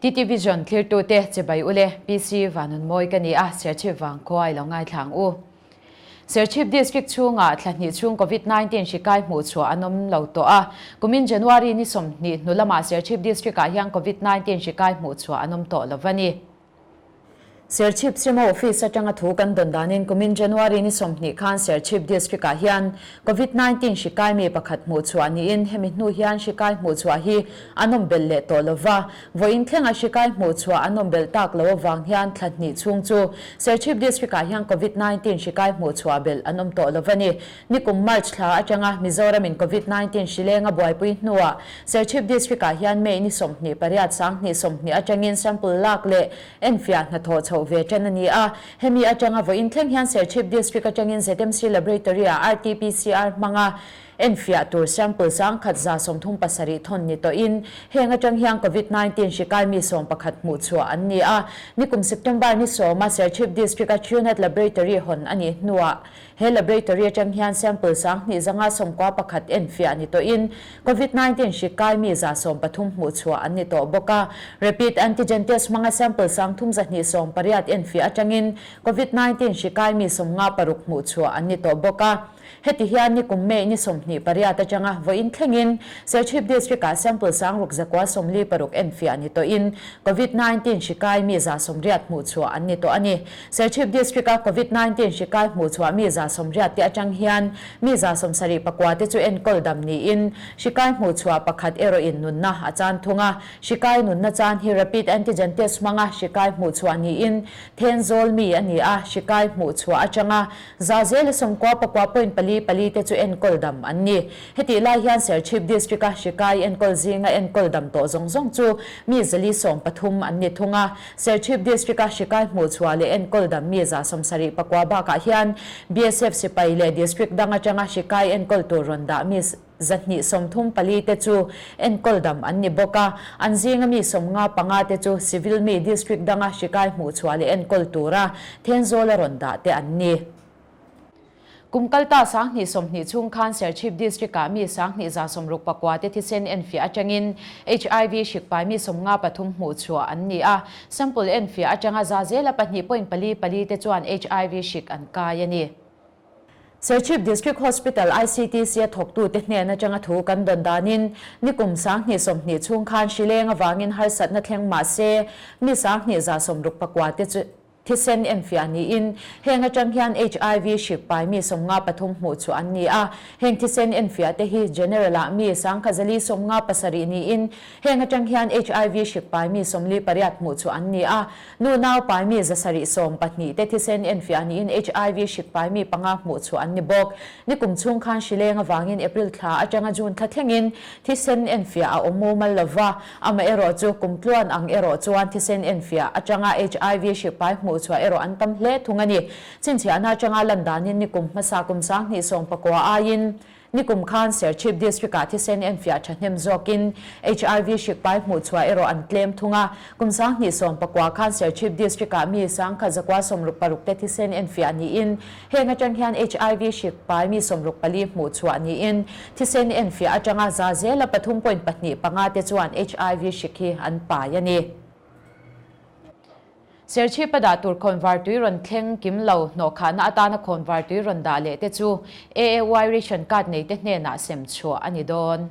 TT Vision thlirtute chibai ule PC Vanunmawi ka ni a, Serchhip vangkhua i lo ngaithla ang u. Serchhip District chhungah thla hnih chhung Covid 19 hri kai hmuh chhuah an awm lo tawh a, kumin January ni 20 hnu lamah Serchhip District ah hian Covid 19 hri kai hmuh chhuah an awm tawh lo va ni. Serchhip Simo Office atanga thu kan dawn danin kumin January ni 20 khan Serchhip District ah hian Covid 19 hri kai mi pakhat hmuh chhuah niin hemi hnu hian hri kai hmuh chhuah hi an awm belh leh tawh lo va. Vawiin thlenga hri kai hmuh chhuah an awm belh tak lo avang hian thla hnih chhung chu Serchhip District ah hian Covid 19 hri kai hmuh chhuah belh an awm tawh lo va ni. Nikum March thla atanga Mizoramin Covid 19 hri lenga buaipui hnuah Serchhip District ah hian May ni 28 2020 atangin sample lak leh enfiah hnathawh chhoh ve tan a ni a. Hemi atanga vawiin thleng hian Serchhip District atangin ZMC Laboratory ah RT-PCR hmanga enfiah tur sample 1137 thawn ni tawhin heng atang hian Covid 19 hri kai mi 11 hmuh chhuah an ni a. Nikum September ni 10 a Serchhip District a Truenat Laboratory hawn a nih hnuah He laboratory atang hian sample 2591 enfiah ni tawhin Covid 19 hri kai mi 130 hmuh chhuah an ni tawh bawk a. Rapid antigen test hmanga sample 3280 enfiah atangin Covid 19 hri kai mi 56 hmuh chhuah an ni tawh bawk a. Heti hian nikum May ni 28 atanga vawiin thlengin Serchhip District ah sample 6946 enfiah ni tawhin Covid 19 hri kai mi 180 hmuh chhuah an ni tawh a ni. Serchhip District a Covid 19 hri kai hmuh chhuah mi 80 te atang hian mi 74 te chu enkawl dam niin hri kai hmuh chhuah pakhat erawhin nunna a chan thung a. Hri kai nunna chan hi rapid antigen test hmanga hri kai hmuh chhuah niin Thenzawl mi a ni a, hri kai hmuh chhuah atanga 994.44 te chu enkawl dam an ni. Hetih lai hian Serchhip District a hri kai enkawl zinga enkawl dam tawh zawng zawng chu mi 430 an ni thung a. Serchhip District a hri kai hmuh chhuah leh enkawl dam mi 74 bakah hian BSF sipai leh District dang atanga hri kai enkawl tur rawn dah mi 234 te chu enkawl dam an ni bawk a. An zinga mi 55 te chu civil mi District danga hri kai hmuh chhuah leh enkawl tura Thenzawl a rawn dah te an ni. Kum kalta 2020 chhung khan Serchhip District ah mi 2169 te thisen enfiah atangin HIV hrik pai mi 53 hmuh chhuah an ni a. Sample enfiah atanga 2.44 te chuan HIV hrik an kai a ni. Serchhip District Hospital ICTC a thawktute hnen atanga thu kan dawn danin nikum 2020 chhung khan hri leng avangin harsatna thleng mah se mi 2169 te chu Thisen enfiah niin heng atang hian HIV hrik pai mi 53 hmuh chu an ni a. Heng thisen enfiah te hi General ah mi 1057 niin heng atang hian HIV hrik pai mi 48 hmuh chu an ni a. Nu nau pai mi 712 te thisen enfiah niin HIV hrik pai mi 5 hmuh chu an ni bawk. Nikum chhung khan hri leng avangin April thla atanga June thla thlengin thisen enfiah a awm mumal lova. Amaherawh chu kum tluan ang erawh chuan thisen enfiah atanga HIV hri pai hmuh chhuah erawh an tam hle thung a ni. Chhinchhiahna atanga lan danin nikum hmasa kum 2019 aiin nikum khan Serchhip District ah thisen enfiah thahnem zawkin HIV hri pai hmuh chhuah erawh an tlem thung a. Kum 2019 khan Serchhip District ah mi 1166 te thisen enfiah niin Heng atang hian HIV hrik pai mi 64 hmuh chhuah niin thisen enfiah atanga 3.25 te chuan HIV hrik hi an pai a ni. Serchhip a dah tur khawnvar tui rawn thleng kim lo hnawhkhahna atana khawnvar tui rawn dah leh te chu AAY ration card nei te hnenah sem chhuah a ni dawn.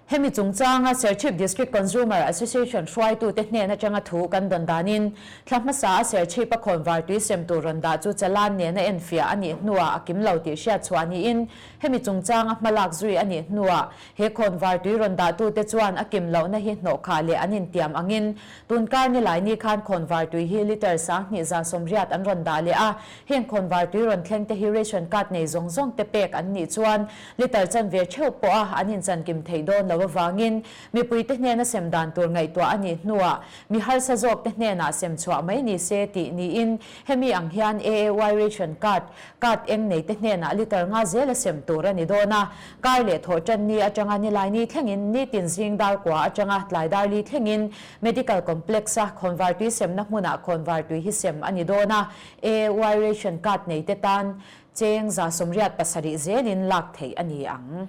Hemi chungchanga Serchhip District Consumer Association hruaitute hnen atanga thu kan dawn danin thla hmasa a Serchhip a khawnvar tui sem tur rawn dah chu chalan nena enfiah a nih hnuah a kim lo tih hriat chhuah niin hemi chungchanga hmalak zui a nih hnuah he khawnvar tui rawn dahtute chuan a kim lohna hi hnawhkhah leh an intiam angin tunkar nilai ni khan khawnvar tui hi litre 2180 an rawn dah leh a. Heng khawnvar tui rawn thleng te hi ration card nei zawng zawng te pek an nih chuan litre chanve theuh pawh a an inchankim theih dawn lo avangin mipui te hnena sem dan tur ngaihtuah a nih hnuah mi harsa zawk te hnenah sem chhuah mai ni se tih niin hemi ang hian AAY ration card card eng nei te hnenah litre nga zel a sem tur a ni dawn a. Kar leh thawh tan ni atanga nilai ni thlengin nitin zing dar kua atanga tlai dar li thlengin Medical Complex a khawnvar tui semna hmunah khawnvar tui hi sem a ni dawn a. AAY ration card nei te tan cheng 87 zelin lak theih a ni ang.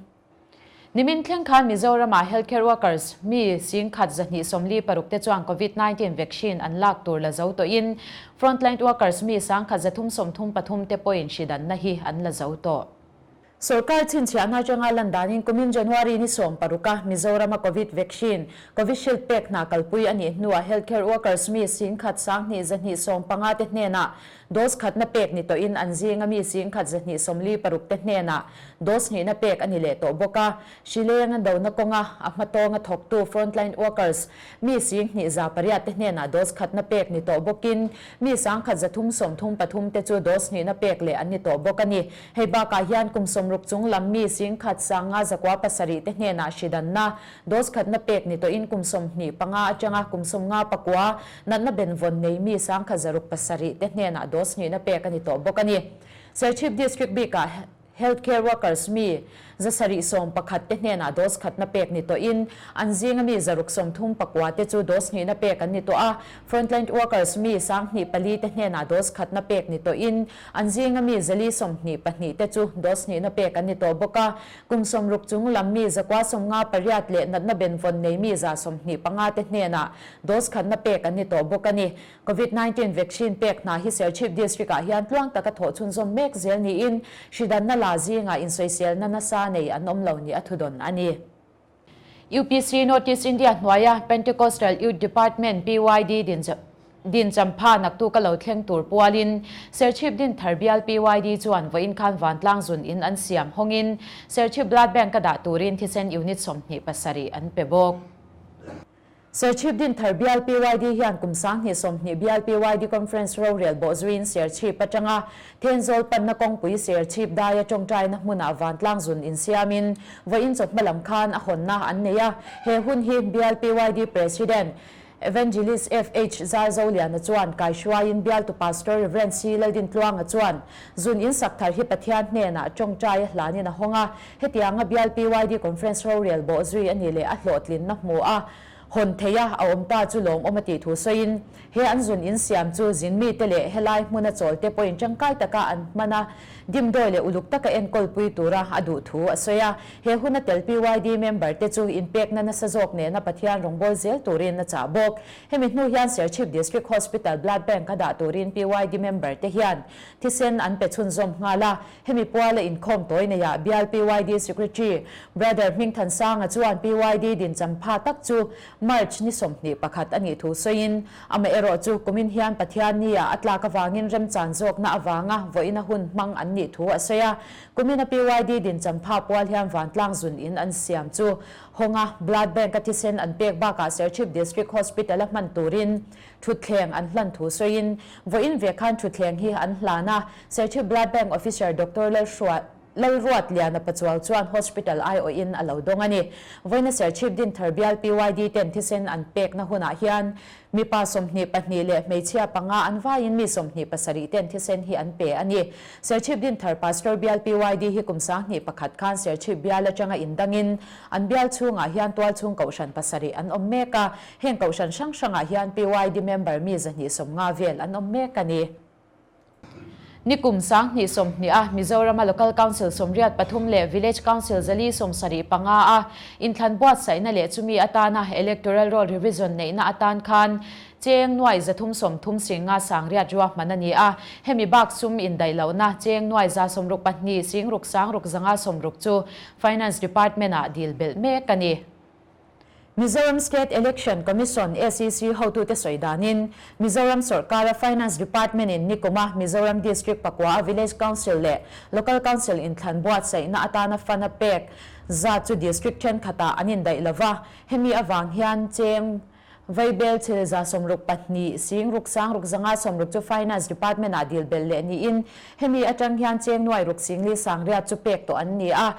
Nimin thleng khan Mizoram-ah healthcare workers mi 10,000 246 te chuan Covid 19 vaccine an lak tur la zo tawhin frontline workers mi 1,333 te pawhin hridanna hi an la zo tawh. Sorkar chhinchhiahna atanga lan danin kumin January ni 16 a Mizoram-a Covid vaccine, Covishield pek hna kalpui a nih hnuah healthcare workers mi 10,000 2,215 te hnenah dose khatna pek ni tawhin an zinga mi 10,146 te hnenah dose hnihna pek a ni leh tawh bawk a. Hri leng a dona kawnga a hmatawnga thawktu frontline workers mi 2800 te hnenah dose khatna pek ni tawh bawkin mi 1333 te chu dose hnihna pek leh an ni tawh bawk a ni. Hei bakah hian kum 60 chung lam mi 1507 te hnenah hridanna dose khatna pek ni tawhin kum 25 atanga kum 59 natna benvawn nei mi 1607 te hnenah dose hnihna pek a ni tawh bawk a ni. Serchhip District bikah Healthcare workers mi 711 te hnenah dose khatna pek ni tawhin an zinga mi 639 te chu dose hnihna pek an ni tawh a. Frontline workers mi 24 te hnenah dose khatna pek ni tawhin an zinga mi 422 te chu dose hnihna pek an ni tawh bawk a. Kum 60 chung lam mi 958 leh natna benvawn nei mi 125 te hnenah dose khatna pek an ni tawh bawk a ni. Covid 19 vaccine pek hna hi Serchhip District ah hian tluang taka thawh chhunzawm mek zel niin hridanna la zingah insawiselna nasa nei an awm lo ni a thudawn a ni. UPC North East India hnuaia Pentecostal Youth Department, PYD, din champha naktuk a lo thleng tur pualin Serchhip Dinthar bial PYD chuan vawiin khan vantlang zun in an siam hawngin Serchhip Blood Bank a dah turin thisen unit 27 an pe bawk. Serchhip Dinthar bial PYD hian kum 2020 bial PYD Conference rorel bawhzuiin Serchhip atanga Thenzawl panna kawngpui Serchhip daia tawngtaina hmunah vantlang zun insiamin vawiin chawhma lam khan a hawnna an nei a. He hun hi bial PYD President Evangelist FH Zarzoliana chuan kaihruaiin bialtu Pastor Rev. C Laldintluanga chuan zun insak thar hi Pathian hnenah tawngtai a hlanin a hawng a. Hetianga bial PYD Conference rorel bawhzui a ni leh a hlawhtlinna hmu a, hawn theih a, a awm ta chu lawmawm a tih thu sawiin, he an zun insiam chu zin mite leh helai hmuna chawlte pawhin tangkai taka an hman a, dimdawi leh uluk taka enkawlpui tura a duh thu a sawi a. He huna tel PYD member te chu inpekna nasa zawk nena Pathian rawngbâwl zel turin a chah bawk. Hemi hnu hian Serchhip District Hospital Blood Bank a dah turin PYD member te hian thisen an pe chhunzawm nghal a. Hemi puala inkhawm tawi neiah bial PYD Secretary Brother Hmingthansanga chuan PYD din champha tak chu March ni 21 a nih thu sawiin, amaherawh chu kumin hian Pathian nia a tlak avangin remchan zawkna avanga vawiina hun hmang an nih thu a sawi a. Kumina PYD din champha pual hian vantlang zun in an siam chu hawnga Blood Bank a thisen an pek bakah Serchhip District Hospital a hman turin Thutthleng an hlan thu sawiin, vawiin ve khan thutthleng hi an hlan a, Serchhip Blood Bank Officer Doctor Lalruat Liana Pachuau chuan Hospital aiawhin a lo dawng a ni. Vawiina Serchhip Dinthar bial PYD ten thisen an pekna hunah hian mipa 22 leh hmeichhia panga an vaiin mi 27 ten thisen hi an pe a ni. Serchhip Dinthar Pastor bial PYD hi kum 2001 khan Serchhip bial atanga indangin an bial chhungah hian tualchhung kohhran pasarih an awm mek a, Heng kohhran hrang hrangah hian PYD member mi 250 vel an awm mek a ni. Nikum 2020 a Mizorama Local Council 83 leh Village Council 475 a inthlan buatsaihna leh chumi atana Electoral Roll Revision neihna atan khan cheng nuai 330 singa sangriat ruahman a ni a. Hemi bak sum indaih lohna cheng nuai 162 singruk sangruk zanga 60 chu Finance Department-ah dil belh mek a ni. Mizoram State Election Commission, SEC, hotute sawi danin, Mizoram sorkara Finance Department-in nikuma Mizoram District pakua a Village Council leh Local Council inthlan buatsaihna atana fund a pek zat chu District thenkhatah an indaih lova, hemi avang hian cheng vaibel thil 62 singruk sangruk zanga 60 chu Finance Department-ah dil belh leh niin, hemi atang hian cheng nuai ruk singli sangriat chu pek tawh an ni a.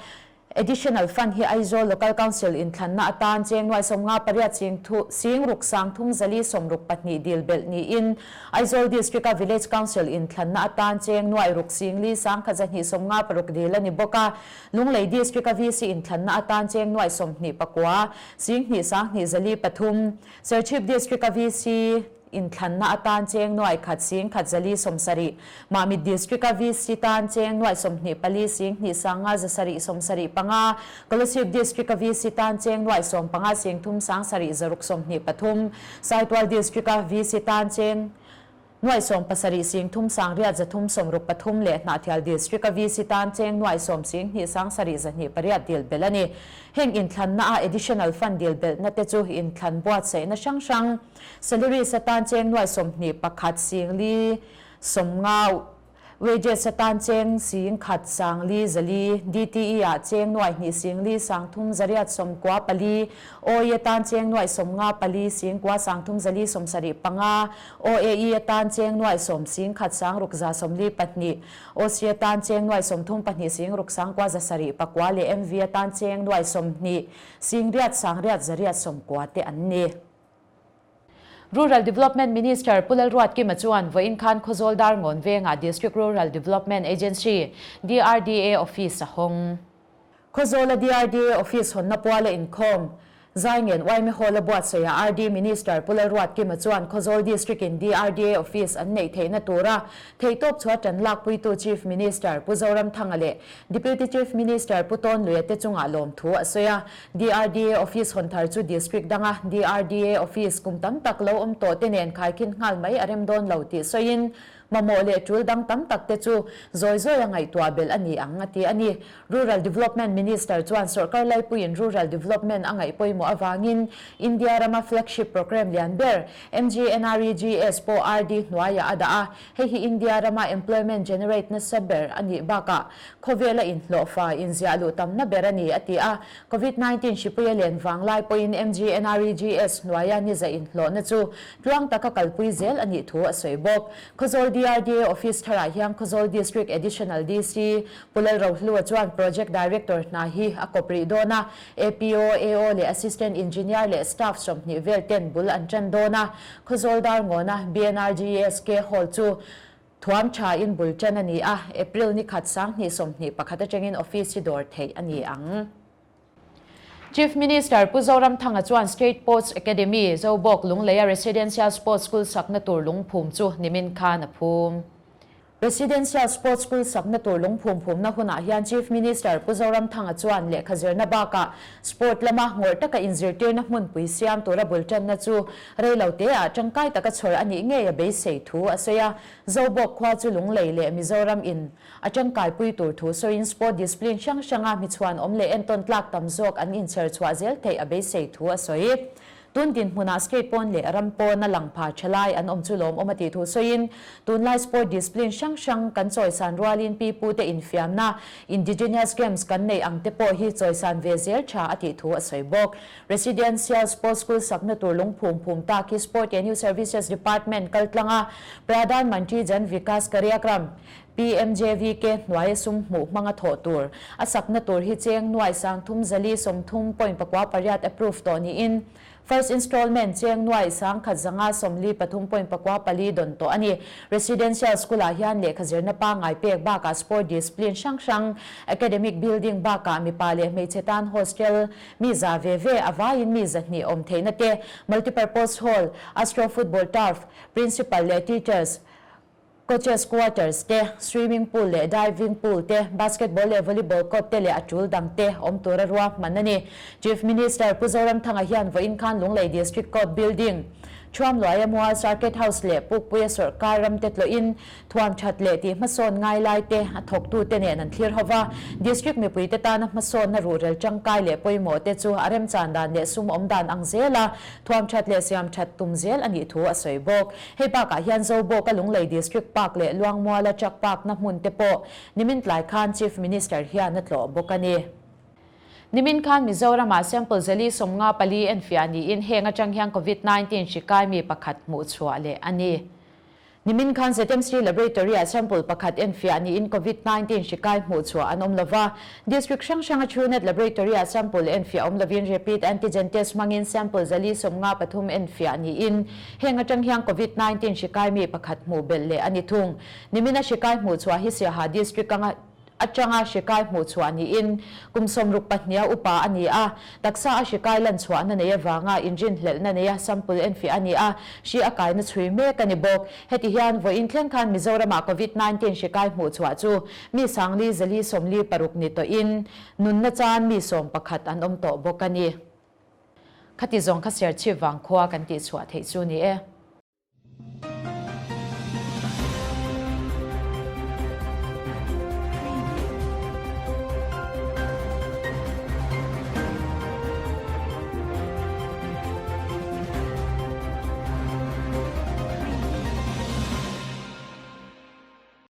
Additional Fund hi Aizawl Local Council inthlanna atan cheng nuai 58 sing thu singruk sang thum zali 62 dil belh niin Aizawl District-a Village Council inthlanna atan cheng nuai ruk singli sangkhat 256 dil a ni bawk a. Lunglei District-a VC inthlanna atan cheng nuai 29 sing hnih sang hnih zali pathum Serchhip District-a VC. inthlanna atan cheng nuai khat sing khat zali 70, Mamit District-a VC tan cheng nuai 24 sing hnih sanga 700 75, Kolasib District-a VC tan cheng nuai 15 sing thum sang sarih zaruk 23, Saitual District-a VC tan cheng nuai 17 sing thum sang riat 363 leh Hnahthial District-a VC tan cheng nuai 10 sing hnih sang sarih 28 dil belh a ni. Heng inthlanna-a additional fund dil belhna te chu inthlan buatsaihna hrang hrang, salaries atan cheng nuai 21 sing li 50, wages atan cheng sing khat sang li 400, DTE ah cheng nuai hnih sing li sang thum zariat 94, OE atan cheng nuai 54 sing kua sang thum zali 75, OAE atan cheng nuai 10 sing khat sang ruk 142, OC atan cheng nuai 32 sing ruk sang kua 709 leh MV atan cheng nuai 20 sing riat sang riat zariat 90 te an ni. Rural Development Minister Pu Lalruatkima chuan vawiin khan Khawzawl Darngawn vengah District Rural Development Agency, DRDA, Office a hawng. Khawzawla DRDA Office hawnna puala inkhawm Zaingen Uaime Hall-a buatsaihah RD Minister Pu Lalruatkima chuan Khawzawl District-in DRDA Office an neih theihna tura theihtawp chhuah tan lakpuitu Chief Minister Pu Zoramthanga leh Deputy Chief Minister Pu Tawnluia te chungah lawmthu a sawi a. DRDA Office hawn thar chu District danga DRDA Office kum tam tak lo awm tawh te nen khaikhin nghal mai a rem dawn lo tih sawiin mamawh leh tul dang tam tak te chu zawi zawi a ngaihtuah belh a ni ang a ti a ni. Rural Development Minister chuan sawrkar laipuiin Rural Development a ngaih pawimawh avangin India rama flagship programme lian ber MGNREGS pawh RD hnuaiah a dah a, hei hi India rama employment generate nasa ber a nih bakah Khawvela inhlawhfa inziah luh tamna ber a ni, a ti a. Covid 19 hripui a len vang lai pawhin MGNREGS hnuaia ni za inhlawhna chu tluang taka kalpui zel a nih thu a sawi bawk. Khawzawl DRDA Office tharah hian Khawzawl District Additional DC Pu Lalrohlua chuan Project Director hna hi a kawp rih dawn a, APO, AO leh Assistant Engineer leh Staff 20 vel ten bul an tan dawn a. Khawzawl Darngawna BNRGSK Hall chu Thuam tha in bul tan a ni a, April ni khat 2021 atangin office hi dawr theih a ni ang. Chief Minister Pu Zoramthanga chuan State Sports Academy, Zobawk Lungleia Residential Sports School sakna tur lungphum chu nimin khan a phum. Residential Sports School sakna tur lungphum phumna hunah hian Chief Minister Pu Zoramthanga chuan lehkha zirna bakah Sport lama ngawrh taka inzirtirna hmunpui siam tura bul tanna chu Reilo teah tangkai taka chhawr a nih ngei a beisei thu a sawi a. Zobawk khua chu Lunglei leh Mizoram in a tangkaipui tur thu sawiin sport discipline hrang hranga hmichhuan awm leh entawn tlak tam zawk an inchher chhuah zel theih a beisei thu a sawi. Tun dinhmunah state pawn leh ram pawn a lang pha tha lai an awm chu lawmawm a tih thu sawiin tunlai sport discipline hrang hrang kan chawisan rualin pipute infiamna indigenous games kan neih ang te pawh hi chawisan ve zel tha a tih thu a sawi bawk. Residential Sports School sakna tur lungphum phum tak hi Sport and Youth Services Department kaltlanga Pradhan Mantri Jan Vikas Karyakram, PMJVK, hnuaia sum hmuh hmanga thawh tur a sakna tur hi cheng nuai 30 zali 30 point pakua pariat approve tawh niin First Installment cheng nuai 1000 zanga 43 point pakua pali dawn tawh a ni. Residential School ah hian lehkha zirna pangngai pek bakah sport discipline hrang hrang, academic building bakah mipa leh hmeichhe tan hostel, Mi za ve ve a vaiin mi 200 awm theihna te, multipurpose hall, astro football turf, principal leh teachers, coaches quarters te, swimming pool leh diving pool te, basketball leh volleyball court te leh a tul dang te awm tura ruahman a ni. Chief Minister Pu Zoramthanga hian vawiin khan Lunglei District Court Building, Thuamluaia Mual Circuit House leh Pukpuia sawrkar ram te tlawhin Thuam that leh tih hmasawn ngai lai te a thawktute nen an thlir ho va, District mipuite tana hmasawnna ruhrel tangkai leh pawimawh te chu a remchan dan leh sum awm dan ang zela thuam that leh siam that tum zel a nih thu a sawi bawk. Hei bakah hian Zobawka Lunglei District Park leh Luangmuala Truck Park na hmun te pawh nimin tlai khan Chief Minister hian a tlawh bawk a ni. Nimin khan Mizoramah sample zali 54 enfiah niin heng atang hian Covid 19 hri kai mi pakhat hmuh chhuah leh a ni. Nimin khan ZMC Laboratory-ah sample pakhat enfiah niin Covid 19 hri kai hmuh chhuah an awm lova. District hrang hranga Truenat Laboratory-ah sample enfiah awm lovin rapid antigen test hmangin sample zali 53 enfiah niin heng atang hian Covid 19 hri kai mi pakhat hmuh belh leh a ni thung. Nimina hri kai hmuh chhuah hi Siaha District anga. Atanga hri kai hmuh chhuah niin kum 62 a upa a ni a, taksa a hri kai lan chhuahna nei avanga inrinhlelhna neia sample enfiah a ni a, hri a kaina chhui mek a ni bawk. Heti hian vawiin thleng khan Mizoramah Covid 19 hri kai hmuh chhuah chu mi sangli zali 46 ni tawhin nunna chan mi 11 an awm tawh bawk a ni. Khati zawng kha Serchhip vang khua kan tih chhuah theih chu ni e.